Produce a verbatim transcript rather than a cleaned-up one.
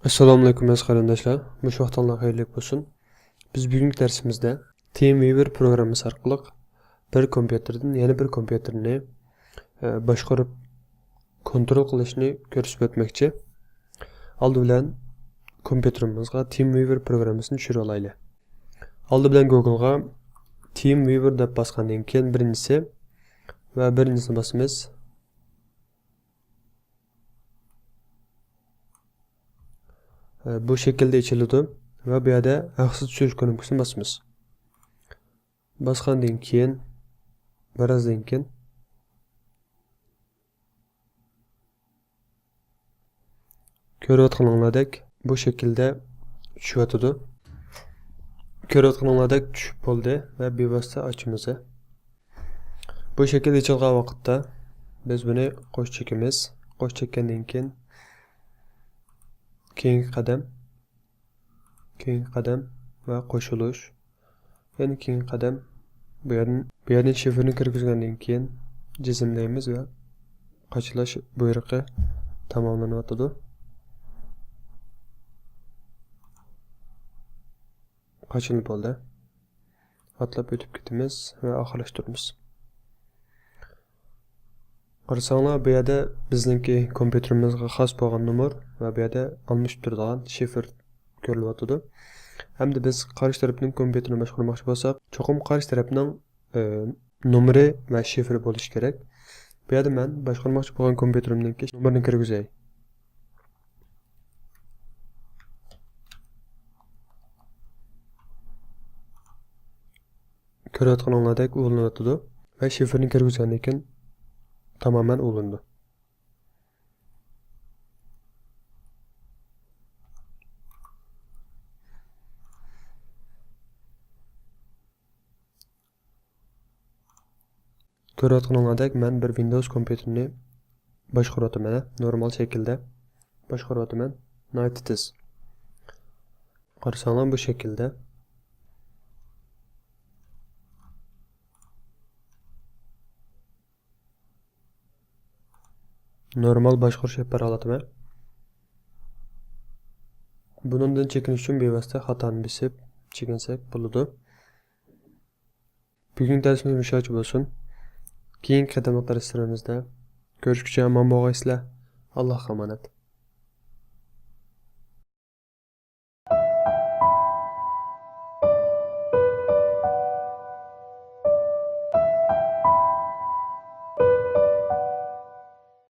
ئەسسالامۇئەلەيكۇم ئەزىز قېرىنداشلار، مۇشۇ ۋاقتىڭلار خەيرلىك بولسۇن. بىز بۈگۈنكى دەرسىمىزدە TeamViewer پروگراممىسى ئارقىلىق بىر كومپيۇتېردىن يەنە بىر كومپيۇتېرنى، ئە، باشقۇرۇپ كونترول قىلىشنى كۆرسىتىپ ئۆتمەكچى. ئالدى بىلەن كومپيۇتېرىمىزغا TeamViewer پروگراممىسىنى چۈشۈرۈۋالايلى. ئالدى بىلەن گوگلغا TeamViewer دەپ باسقاندىن كېيىن بىرىنچىسى ۋە بىرىنچىسىنى باسىمىز. بۇ شەكىلدە ئېچىلىدۇ ۋە بۇ يەردە ھەقسىز چۈشۈرۈش كۇنۇپكىسىنى باسىمىز. باسقاندىن كېيىن، بىرازدىن كېيىن كۆرۈۋاتقىنىڭلاردەك بۇ شەكىلدە چۈشۈۋاتىدۇ. كۆرۈۋاتقىنىڭلاردەك چۈشۈپ بولدى ۋە بىۋاسىتە ئاچىمىز. بۇ شەكىل ئېچىلغان ۋاقىتتا بىز بۇنى قوش چېكىمىز. قوش چەككەندىن كېيىن كېيىنكى قەدەم، كېيىنكى قەدەم ۋە قوشۇلۇش. يەنە كېيىنكى قەدەم، بۇ يەردىن، بۇ يەردىن شىفىرنى كىرگۈزگەندىن كېيىن جەزملەيمىز ۋە قاچىلاش بۇيرۇقى تاماملىنىۋاتىدۇ. قاچىلىنىپ بولدى. ئاتلاپ ئۆتۈپ كېتىمىز ۋە ئاخىرلاشتۇرىمىز. قارىساڭلار، بۇ يەردە بىزنىڭكى كومپيۇتېرىمىزغا خاس بولغان نومۇر ۋە بۇ يەردە ئالمىشىپ تۇرىدىغان شىفىر كۆرۈلۈۋاتىدۇ. ھەمدە بىز قارشى تەرەپنىڭ كومپيۇتېرىنى باشقۇرماقچى بولساق، چوقۇم قارشى تەرەپنىڭ، ئى، نومۇرى ۋە شىفىرى بولۇشى كېرەك. بۇ يەردە مەن باشقۇرماقچى بولغان كومپيۇتېرىمنىڭكى نومۇرىنى كىرگۈزەي. كۆرۈۋاتقىنىڭلاردەك ئۇلىنىۋاتىدۇ ۋە شىفىرنى كىرگۈزگەندىن كېيىن تامامەن ئۇلىنىدۇ. كۆرۈۋاتقىنىڭلاردەك مەن بىر ۋىندوۋس كومپيۇتېرىنى باشقۇرۇۋاتىمەن، نورمال شەكىلدە باشقۇرۇۋاتىمەن. ناھايىتى تېز. قارىساڭلار بۇ شەكىلدە. نورمال باشقۇرۇش ئېلىپ بارالاتىمەن. بۇنىڭدىن چېكىنىش ئۈچۈن بىۋاسىتە خاتانى بېسىپ چېكىنسەك بولىدۇ. بۈگۈنكى دەرسىمىز مۇشۇ يەرگىچە بولسۇن. كېيىنكى قېتىملىق دەرسلىرىمىزدە كۆرۈشكىچە ئامان بولغايسىلەر. ئاللاھقا ئامانەت.